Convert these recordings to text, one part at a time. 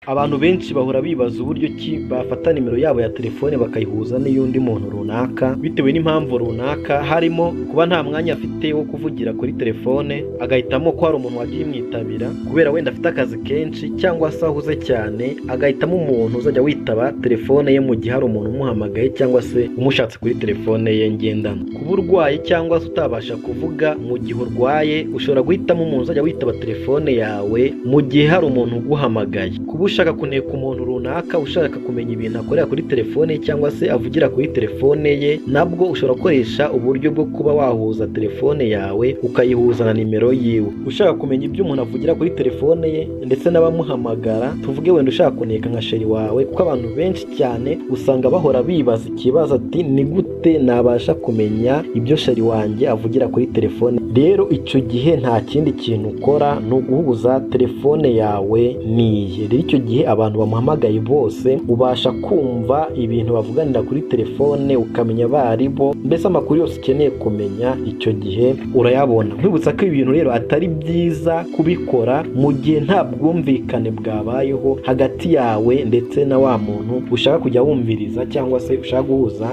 Abantu benshi bahora bibaza uburyo ki bafata nimero yabo ya telefone bakayihuza n'iy'undi muntu runaka bitewe n'impamvu runaka, harimo kuba nta mwanya afite wo kuvugira kuri telefone, agahitamo ko hari umuntu wagiye imwitabira kubera wenda afite akazi kenshi cyangwa se ahuze cyane, agahitamo umuntu uzajya witaba telefone ye mu gihe hari umuntu umuhamagaye cyangwa se umushatse kuri telefone ye ngendanwa. Kuba urwaye cyangwa se utabasha kuvuga mu gihe urwaye, ushobora guhitamo umuntu uzajya witaba telefone yawe mu gihe hari umuntu uguhamagaye. Kuba ushaka kuneka umuntu runaka, ushaka kumenya ibintu akorera kuri telefone cyangwa se avugira kuri telefone ye, nabwo ushobora gukoresha uburyo bwo kuba wahuza telefone yawe ukayihuza na nimero yiwe. Ushaka kumenya ibyo umuntu avugira kuri telefone ye ndetse n'abamuhamagara, tuvuge wenda ushaka kuneka nka sheri wawe, kuko abantu benshi cyane usanga bahora bibaza ikibazo ati ni gute nabasha kumenya ibyo sheri wanjye avugira kuri telefone. Rero icyo gihe nta kindi kintu ukora ni uguhuza telefone yawe n'iye. Rero icyo gihe abantu bamuhamagaye bose ubasha kumva ibintu bavuganira kuri telefone, ukamenya abaribo, mbese amakuru yose ukeneye kumenya icyo gihe urayabona. Nkwibutsa ko ibintu rero atari byiza kubikora mu gihe nta bwumvikane bwabayeho hagati yawe ndetse na wa muntu ushaka kujya wumviriza cyangwa se ushaka guhuza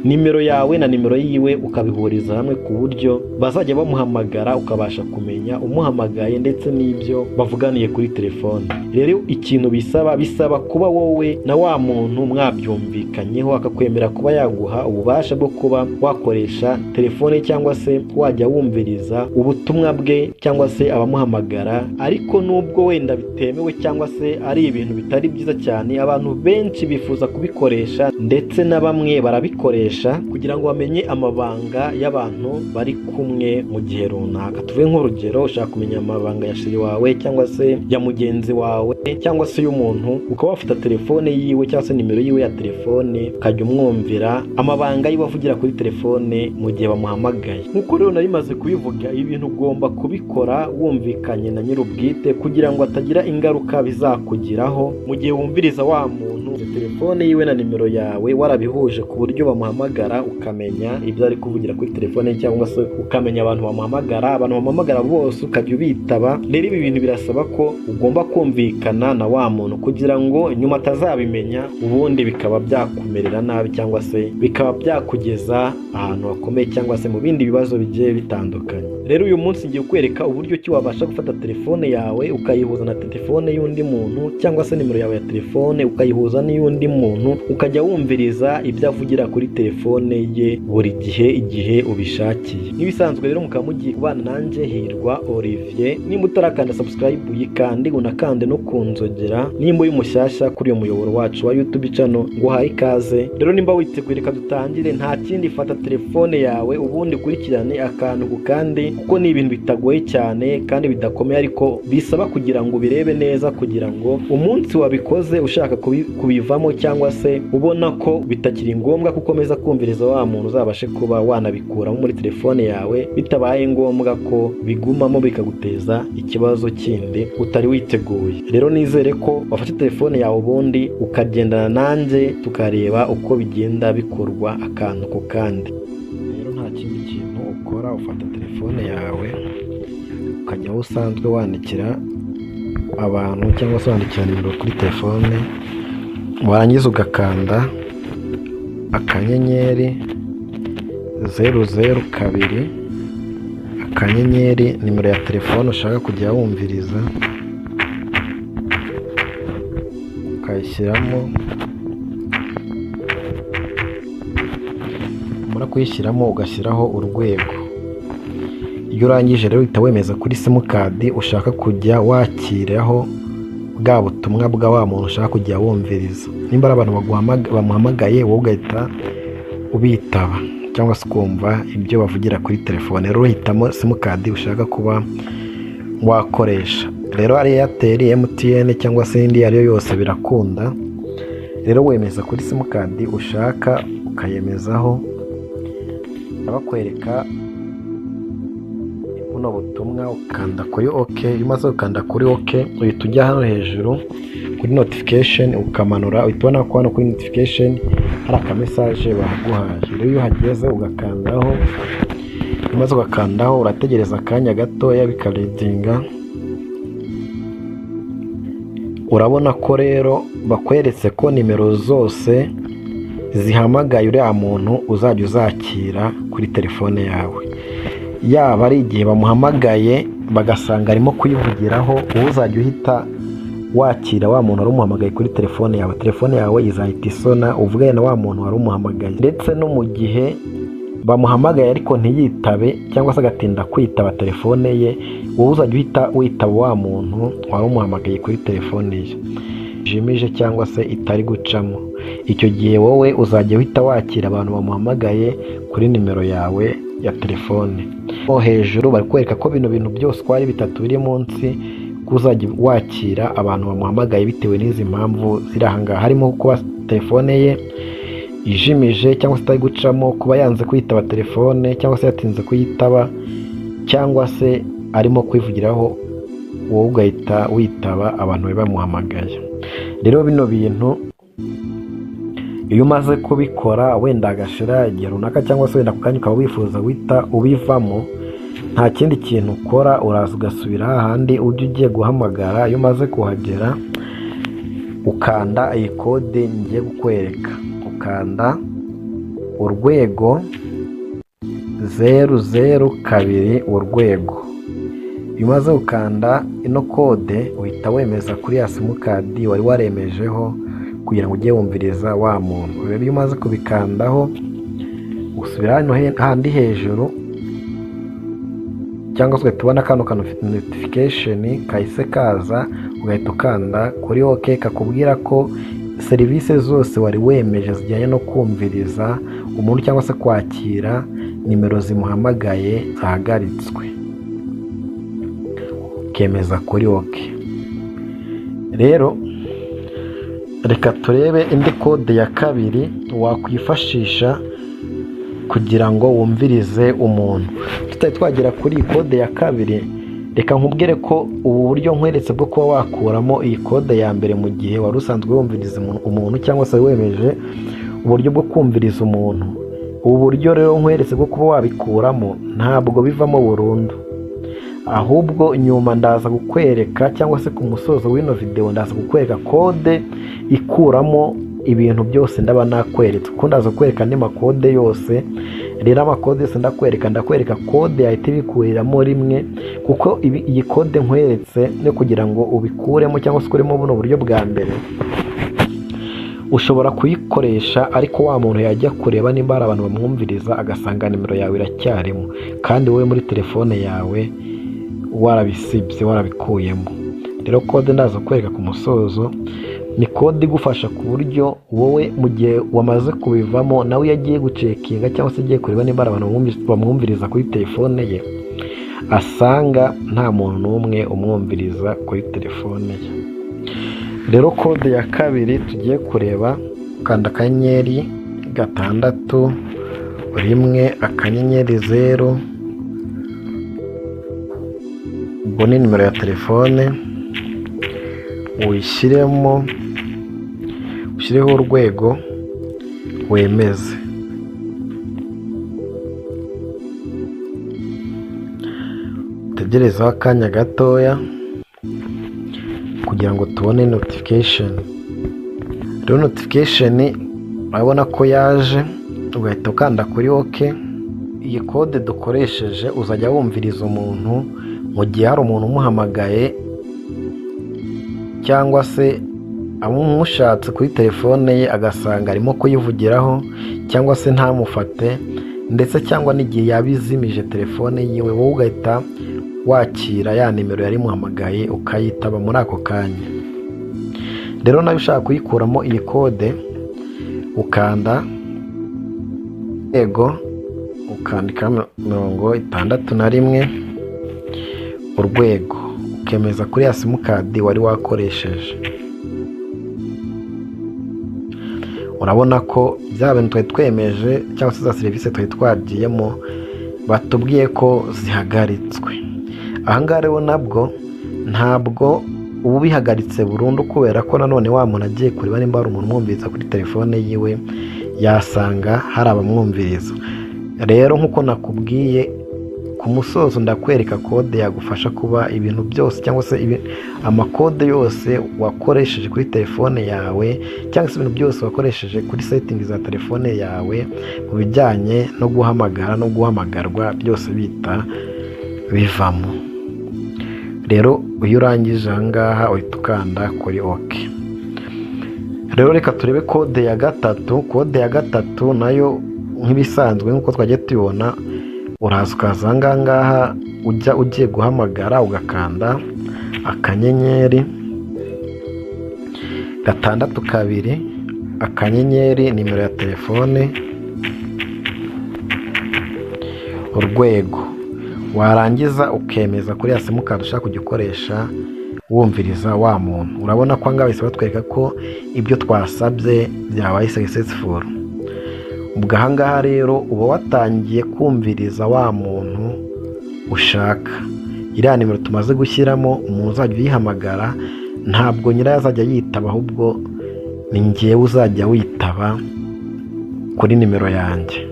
nimero yawe na nimero yiwe ukabihuriza hamwe ku buryo bazajya bamuhamagara ukabasha kumenya umuhamagaye ndetse n'ibyo bavuganiye kuri telefone. Rero ikintu bisaba kuba wowe na wa muntu mwabyumvikanyeho, akakwemera kuba yaguha ububasha bwo kuba wakoresha telefone cyangwa se wajya wumviriza ubutumwa bwe cyangwa se abamuhamagara. Ariko nubwo wenda bitemewe cyangwa se ari ibintu bitari byiza cyane, abantu benshi bifuza kubikoresha ndetse na bamwe barabikoresha kugira ngo bamenye amabanga y'abantu bari kumwe mu gihe runaka. Tuvuge nk'urugero, ushaka kumenya amabanga ya sheri wawe cyangwa se ya mugenzi wawe cyangwa se y'umuntu, ukaba wafata telefone yiwe cyangwa se nimero yiwe ya telefone ukajya umwumvira amabanga yiwe avugira kuri telefone mu gihe bamuhamagaye. Nk'uko rero nari maze kubivuga, ibi bintu ugomba kubikora wumvikanye na nyir'ubwite kugira ngo atagira ingaruka bizakugiraho mu gihe wumviriza wa muntu telefone yiwe na nimero yawe warabihuje ku buryo bamuhamagara ukamenya ibyo ari kuvugira kuri telefone cyangwa se ukamenya abantu bamuhamagara, abantu bamuhamagara bose ukajya ubitaba. Rero ibi bintu birasaba ko ugomba kumvikana na wa muntu kugira ngo nyuma atazabimenya, ubundi bikaba byakumerera nabi cyangwa se bikaba byakugeza ahantu hakomeye cyangwa se mu bindi bibazo bigiye bitandukanye. Rero uyu munsi ngiye kukwereka uburyo ki wabasha gufata telefone yawe ukayihuza na telefone y'undi muntu cyangwa se nimero yawe ya telefone ukayihuza n'iy'undi muntu, ukajya wumviriza ibyo avugira kuri telefone ye buri gihe igihe ubishakiye. Nk'ibisanzwe rero mukaba mugiye kubana nanjye Hirwa Olivier. Nimba utarakanda subscribe uyikande, unakande no kunzogera. Nimba uri mushyashya kuri uyu muyoboro wacu wa YouTube channel, nguhaye ikaze. Rero nimba witeguye reka dutangire, nta kindi, fata telefone yawe ubundi ukurikirane akantu ku kandi, kuko ni ibintu bitagoye cyane kandi bidakomeye, ariko bisaba kugira ngo ubirebe neza kugira ngo umunsi wabikoze ushaka kubivamo cyangwa se ubona ko bitakiri ngombwa ko ukomeza kumviriza wa muntu, uzabashe kuba wanabikuramo muri telefone yawe bitabaye ngombwa ko bigumamo bikaguteza ikibazo kindi utari witeguye. Rero nizere ko wafashe telefone yawe ubundi ukagendana nanjye tukareba uko bigenda bikorwa akantu ku kandi. Rero nta kindi kintu ukora, ufata telefone yawe ukajya aho usanzwe wandikira abantu cyangwa se wandikira nimero kuri telefone, warangiza ugakanda akanyenyeri 0 0 2 akanyenyeri nimero ya telefone ushaka kujya wumviriza, ukayishyiramo. Umara kuyishyiramo ugashyiraho urwego. Iyo urangije rero uhita wemeza kuri simukadi ushaka kujya wakiraho bwa butumwa bwa wa muntu ushaka kujya wumviriza. Nimba ari abantu bamuhamagaye, wowe ugahita ubitaba cyangwa se ukumva ibyo bavugira kuri telefone. Rero uhitamo simukadi ushaka kuba wakoresha. Rero ari Airtel, MTN cyangwa se indi iyo ari yo yose birakunda. Rero wemeza kuri simukadi ushaka ukayemezaho, bakwereka buno butumwa, ukanda kuri OK. Iyo umaze gukanda kuri OK uhita ujya hano hejuru kuri notification ukamanura, uhita ubona ko hano kuri notification hari aka message baguhaye. Rero iyo uhageze ugakandaho, umaze ugakandaho urategereza akanya gatoya bikaredinga. Urabona ko rero bakweretse ko nimero zose zihamagaye uriya muntu uzajya uzakira kuri telefone yawe, yaba ari igihe bamuhamagaye bagasanga arimo kuyivugiraho, wowe uzajya uhita wakira wa muntu wari umuhamagaye kuri telefone yawe. Telefone yawe izahita isona, uvugane na wa muntu wari umuhamagaye. Ndetse no mu gihe bamuhamagaye ariko ntiyitabe cyangwa se agatinda kwitaba telefone ye, wowe uzajya uhita witaba wa muntu wari umuhamagaye kuri telefone ye jimije cyangwa se itari gucamo. Icyo gihe wowe uzajya uhita wakira abantu bamuhamagaye kuri nimero yawe ya telefone. Hejuru bari kwereka ko bino bintu byose uko ari bitatu biri munsi, ko uzajya wakira abantu bamuhamagaye bitewe n'izi mpamvu ziri aha ngaha, harimo kuba telefone ye ijimije cyangwa se itari gucamo, kuba yanze kwitaba telefone cyangwa se yatinze kuyitaba, cyangwa se arimo kwivugiraho, wowe ugahita witaba abantu bari bamuhamagaye. Rero bino bintu iyo umaze kubikora wenda agashira igihe runaka cyangwa se wenda ako kanya ukaba wifuza guhita ubivamo, nta kindi kintu ukora, uraza ugasubira hahandi ujya ugiye guhamagara. Iyo umaze kuhagera ukanda iyi kode ngiye kukwereka, ukanda urwego 002 urwego. Iyo umaze gukanda ino kode uhita wemeza kuri ya simukadi wari waremejeho kugira ngo ujye wumviriza wa muntu. Rero iyo umaze kubikandaho usubira hano handi hejuru, cyangwa se ugahita ubona kano ka notification kahise kaza, ugahita ukanda kuri OK, kakubwira ko serivisi zose wari wemeje zijyanye no kumviriza umuntu cyangwa se kwakira nimero zimuhamagaye zahagaritswe, ukemeza kuri OK. Rero reka turebe indi kode ya kabiri wakwifashisha kugira ngo wumvirize umuntu. Tutari twagera kuri iyi kode ya kabiri, reka nkubwire ko ubu buryo nkweretse bwo kuba wakuramo iyi kode ya mbere mu gihe wari usanzwe wumviriza umuntu cyangwa se wemeje uburyo bwo kumviriza umuntu, ubu buryo rero nkweretse bwo kuba wabikuramo ntabwo bivamo burundu, ahubwo nyuma ndaza kukwereka cyangwa se ku musozo w'ino video ndaza kukwereka kode ikuramo ibintu byose ndaba nakweretse, kuko ndaza kukwereka andi makode yose. Rero amakode yose ndakwereka kode yahita ibikuriramo rimwe, kuko iyi kode nkweretse no kugira ngo ubikuremo cyangwa se ukuremo buno buryo bwa mbere ushobora kuyikoresha, ariko wa muntu yajya kureba nimba hari abantu bamwumviriza agasanga nimero yawe iracyarimo, kandi wowe muri telefone yawe warabisibye warabikuyemo. Rero kode ndaza kwereka ku musozo ni kode igufasha ku buryo wowe mu gihe wamaze kubivamo nawe iyo agiye gucekinga cyangwa se agiye kureba nimba hari abantu bamwumviriza kuri telefone ye, asanga nta muntu n'umwe umwumviriza kuri telefone ye. Rero kode ya kabiri tugiye kureba, ukanda akanyenyeri 6 1 akanyenyeri 0, ubwo ni nimero ya telefone, uyishyiremo ushyireho urwego wemeze. Utegerezeho akanya gatoya kugira ngo tubone notification. Rero notification urabona ko yaje, ugahita ukanda kuri OK. Iyi kode dukoresheje uzajya wumviriza umuntu mu gihe hari umuntu umuhamagaye cyangwa se amushatse kuri telefone ye agasanga arimo kuyivugiraho cyangwa se ntamufate, ndetse cyangwa n'igihe yabizimije telefone yiwe, wowe ugahita wakira ya nimero yari imuhamagaye ukayitaba muri ako kanya. Rero nawe ushaka kuyikuramo iyi kode, ukanda ego, ukandika 61 urwego, ukemeza kuri ya simukadi wari wakoresheje. Urabona ko bya bintu twari twemeje cyangwa se za serivisi twari twagiyemo batubwiye ko zihagaritswe. Aha ngaha rero nabwo ntabwo uba ubihagaritse burundu, kubera ko nanone wa muntu agiye kureba nimba hari umuntu umwumviriza kuri telefone yiwe, yasanga hari abamwumviriza. Rero nk'uko nakubwiye Ku musozo ndakwereka kode yagufasha kuba ibintu byose, cyangwa se amakode yose wakoresheje kuri telefone yawe, cyangwa se ibintu byose wakoresheje kuri settings za telefone yawe mu bijyanye no guhamagara no guhamagarwa, byose bita bivamo. Rero iyo urangije aha ngaha uhita ukanda kuri OK. Rero reka turebe kode ya gatatu. Kode ya gatatu nayo nk'ibisanzwe, nk'uko twagiye tubibona, uraza ukaza aha ngaha, ujya ugiye guhamagara ugakanda *662 akanyenyeri nimero ya telefone urwego, warangiza ukemeza kuri ya simukadi ushaka kujya ukoresha wumviriza wa muntu. Urabona ko aha ngaha bahise batwereka ko ibyo twasabye byabaye successful. Ubwo aha ngaha rero uba watangiye kumviriza wa muntu ushaka. Iriya nimero tumaze gushyiramo, umuntu uzajya uyihamagara ntabwo nyirayo azajya yitaba, ahubwo ni ngewe uzajya witaba kuri nimero yanjye.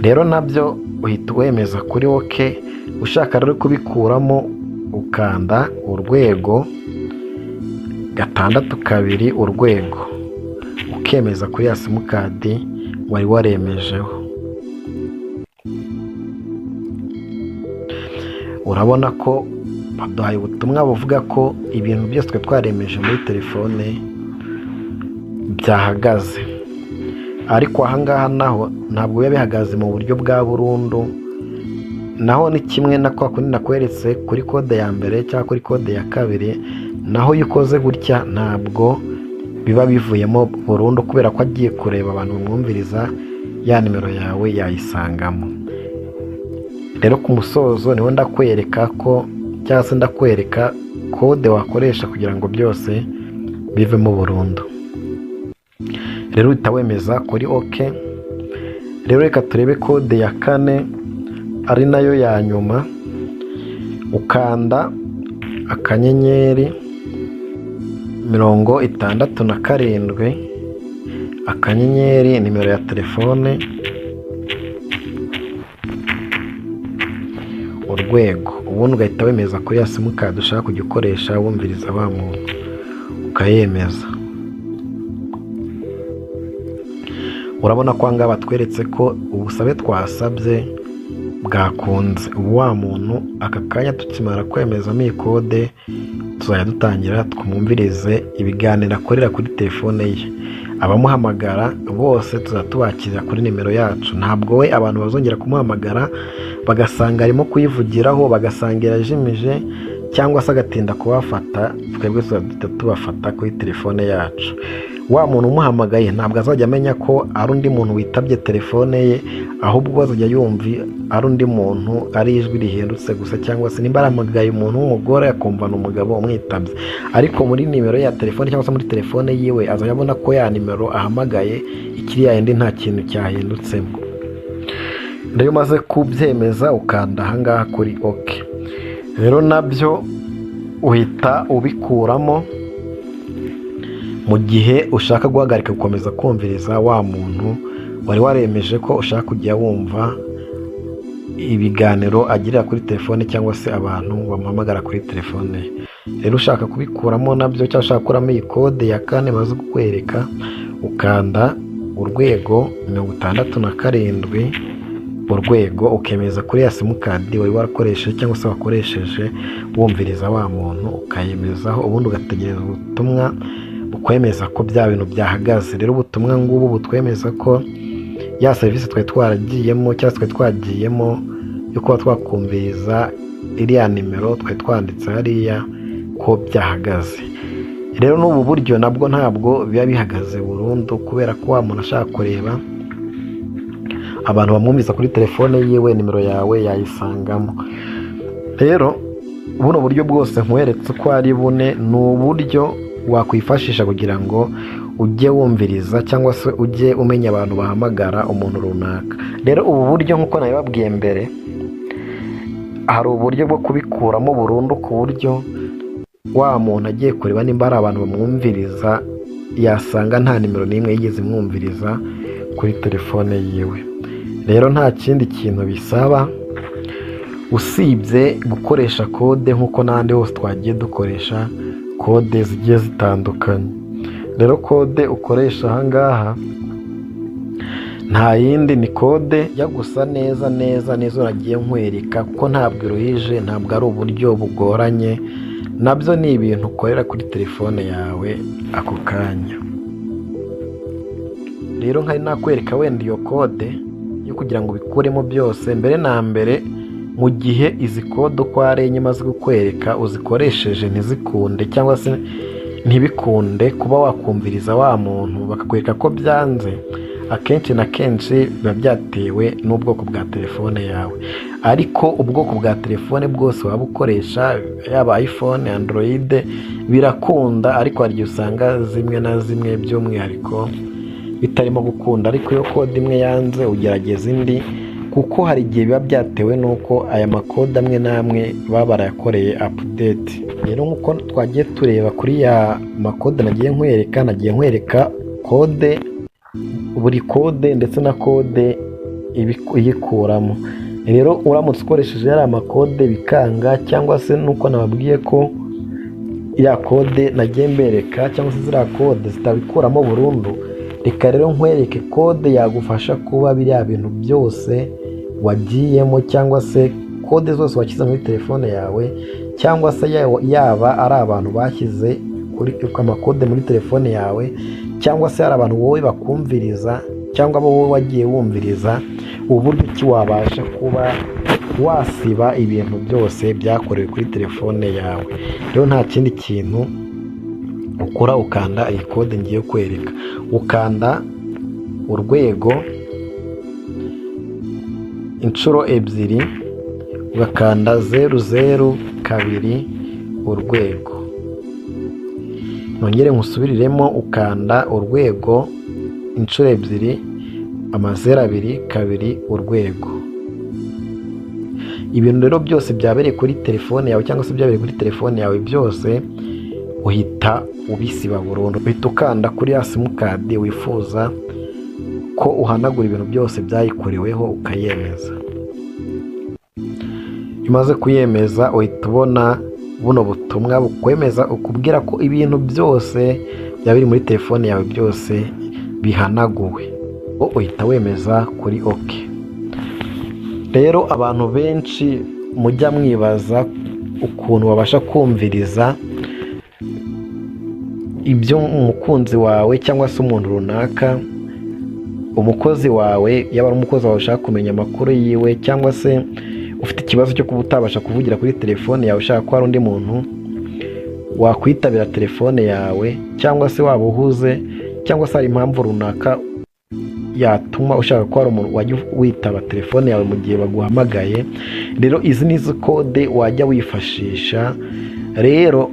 Rero nabyo uhita wemeza kuri OK. Ushaka rero kubikuramo ukanda urwego 62 urwego, ukemeza kuri ya simukadi wari waremejeho. Urabona ko baduhaye ubutumwa buvuga ko ibintu byose twe twaremeje muri telefone byahagaze. Ariko aha ngaha naho ntabwo biba bihagaze mu buryo bwa burundu, naho ni kimwe na kwa kundi nakweretse kuri kode ya mbere cyangwa kuri kode ya kabiri, naho iyo ukoze gutya ntabwo biba bivuyemo burundu, kubera ko agiye kureba abantu bamwumviriza ya nimero yawe yayisangamo. Rero ku musozo niho ndakwereka ko, cyangwa se ndakwereka kode wakoresha kugira ngo byose bivemo burundu. Rero uhita wemeza kuri OK. Rero reka turebe kode ya kane ari nayo ya nyuma. Ukanda *67 akanyenyeri nimero ya telefone urwego, ubundi ugahita wemeza kuri ya simukadi ushaka kujya ukoresha wumviriza wa muntu, ukayemeza. Urabona ko aha ngaha batweretse ko ubusabe twasabye bwakunze. Ubu wa muntu aka kanya tukimara kwemezamo iyi kode tuzajya dutangira twumvirize ibiganiro akorera kuri telefone ye. Abamuhamagara bose tuzajya tubakirira kuri nimero yacu. Ntabwo we abantu bazongera kumuhamagara bagasanga arimo kuyivugiraho, bagasanga irajimije, cyangwa se agatinda kubafata, twebwe tuzajya tubafata kuri telefone yacu. Wa muntu umuhamagaye ntabwo azajya amenya ko ari undi muntu witabye telefone ye, ahubwo azajya yumva ari undi muntu, ari ijwi rihindutse gusa, cyangwa se nimba arahamagaye umuntu w'umugore akumva ni umugabo umwitabye. Ariko muri nimero ya telefone cyangwa se muri telefone yiwe azajya abona ko ya nimero ahamagaye ikiri ya yindi, nta kintu cyahindutsemo. Rero umaze kubyemeza ukanda aha ngaha kuri OK. Rero nabyo uhita ubikuramo mu gihe ushaka guhagarika gukomeza kumviriza wa muntu wari waremeje ko ushaka kujya wumva ibiganiro agirira kuri telefone, cyangwa se abantu bamuhamagara kuri telefone. Rero ushaka kubikuramo nabyo, cyangwa ushaka gukuramo iyi kode ya kane maze kukwereka, ukanda urwego 67 urwego, ukemeza kuri ya simukadi wari warakoresheje cyangwa se wakoresheje wumviriza wa muntu, ukayemezaho, ubundi ugategereza ubutumwa bukwemeza ko bya bintu byahagaze. Rero ubutumwa ngubu butwemeza ko ya serivisi twari twaragiyemo cyangwa twari twagiyemo yo kuba twakumviriza iriya nimero twari twanditse hariya ko byahagaze. Rero n'ubu buryo nabwo ntabwo biba bihagaze burundu, kubera ko wa muntu ashaka kureba abantu bamwumviriza kuri telefone yiwe, nimero yawe yayisangamo. Rero buno buryo bwose nkweretse uko ari bune ni uburyo wakwifashisha kugira ngo ujye wumviriza cyangwa se ujye umenya abantu bahamagara umuntu runaka. Rero ubu buryo nk'uko nabibabwiye mbere, hari uburyo bwo kubikuramo burundu, ku buryo wa muntu agiye kureba nimba hari abantu bamwumviriza yasanga nta nimero n'imwe yigeze imwumviriza kuri telefone yiwe. Rero nta kindi kintu bisaba usibye gukoresha kode nk'uko n'ahandi hose twagiye dukoresha kode zigiye zitandukanye. Rero kode ukoresha aha ngaha nta yindi, ni kode ijya gusa neza neza n'izo nagiye nkwereka, kuko ntabwo iruhije, ntabwo ari uburyo bugoranye, nabyo ni ibintu ukorera kuri telefone yawe ako kanya. Rero nkari nakwereka wenda iyo kode yo kugira ngo ubikuremo byose. Mbere na mbere, mu gihe izi kode uko ari enye maze kukwereka uzikoresheje ntizikunde, cyangwa se ntibikunde kuba wakumviriza wa muntu bakakwereka ko byanze, akenshi na kenshi biba byatewe n'ubwoko bwa telefone yawe. Ariko ubwoko bwa telefone bwose waba ukoresha, yaba iPhone, Android, birakunda, ariko hari igihe usanga zimwe na zimwe by'umwihariko bitarimo gukunda. Ariko iyo kode imwe yanze ugerageza indi, kuko hari igihe biba byatewe n'uko aya makode amwe n'amwe baba barayakoreye update. Rero nk'uko twagiye tureba kuri ya makode nagiye nkwereka, nagiye nkwereka kode, buri kode ndetse na kode iyikuramo. Rero uramutse ukoresheje yariya makode bikanga, cyangwa se nuko nababwiye ko ya kode nagiye mbereka cyangwa se ziriya kode zitabikuramo burundu, reka rero nkwereke kode yagufasha kuba biriya bintu byose wagiyemo, cyangwa se kode zose washyize muri telefone yawe, cyangwa se yaba ari abantu bashyize kuri amakode muri telefone yawe, cyangwa se hari abantu wowe bakumviriza, cyangwa abo wowe wagiye wumviriza, uburyo ki wabasha kuba wasiba ibintu byose byakorewe kuri telefone yawe. Rero nta kindi kintu ukora, ukanda iyi kode ngiye kwereka, ukanda urwego inshuro ebyiri, ugakanda 0 0 2 urwego. Nongere nkusubiriremo, ukanda urwego inshuro ebyiri, amazeru abiri, 2 urwego. Ibintu rero byose byabereye kuri telefone yawe cyangwa se byabereye kuri telefone yawe byose uhita ubisiba burundu. Uhita ukanda kuri ya simukadi wifuza ko uhanagura ibintu byose byayikoreweho, ukayemeza. Iyo umaze kuyemeza uhita ubona buno butumwa bukwemeza, ukubwira ko ibintu byose byaba biri muri telefone yawe byose bihanaguwe, uhita wemeza kuri OK. Rero abantu benshi mujya mwibaza ukuntu babasha kumviriza ibyo umukunzi wawe cyangwa se umuntu runaka, umukozi wawe, yaba ari umukozi wawe ushaka kumenya amakuru yiwe, cyangwa se ufite ikibazo cyo kuba utabasha kuvugira kuri telefone yawe, ushaka ko hari undi muntu wakwitabira telefone yawe, cyangwa se waba uhuze, cyangwa se hari impamvu runaka yatuma ushaka ko hari umuntu wajya witaba telefone yawe mu gihe baguhamagaye. Rero izi ni zo kode wajya wifashisha. Rero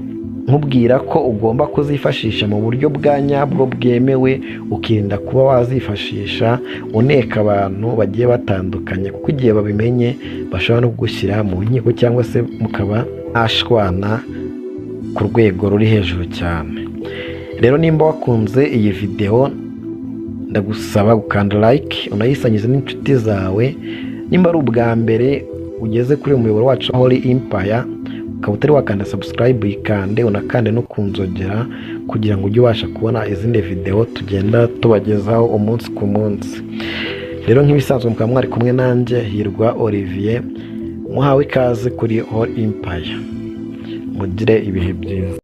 nkubwira ko ugomba kuzifashisha mu buryo bwa nyabwo bwemewe, ukirinda kuba wazifashisha uneka abantu bagiye batandukanye, kuko igihe babimenye bashobora no kugushyira mu nkiko cyangwa se mukaba mwashwana ku rwego ruri hejuru cyane. Rero nimba wakunze iyi videwo, ndagusaba gukanda like, unayisangize n'inshuti zawe. Nimba ari ubwa mbere ugeze kuri uyu muyoboro wacu Holy Empire, ukaba utari wakanda subscribe, yikande, unakande no ku nzogera kugira ngo ujye ubasha kubona izindi videwo tugenda tubagezaho umunsi ku munsi. Rero nk'ibisanzwe mukaba mwari kumwe nanjye Hirwa Olivier, muhawe ikaze kuri Holy Empire. Mugire ibihe byiza.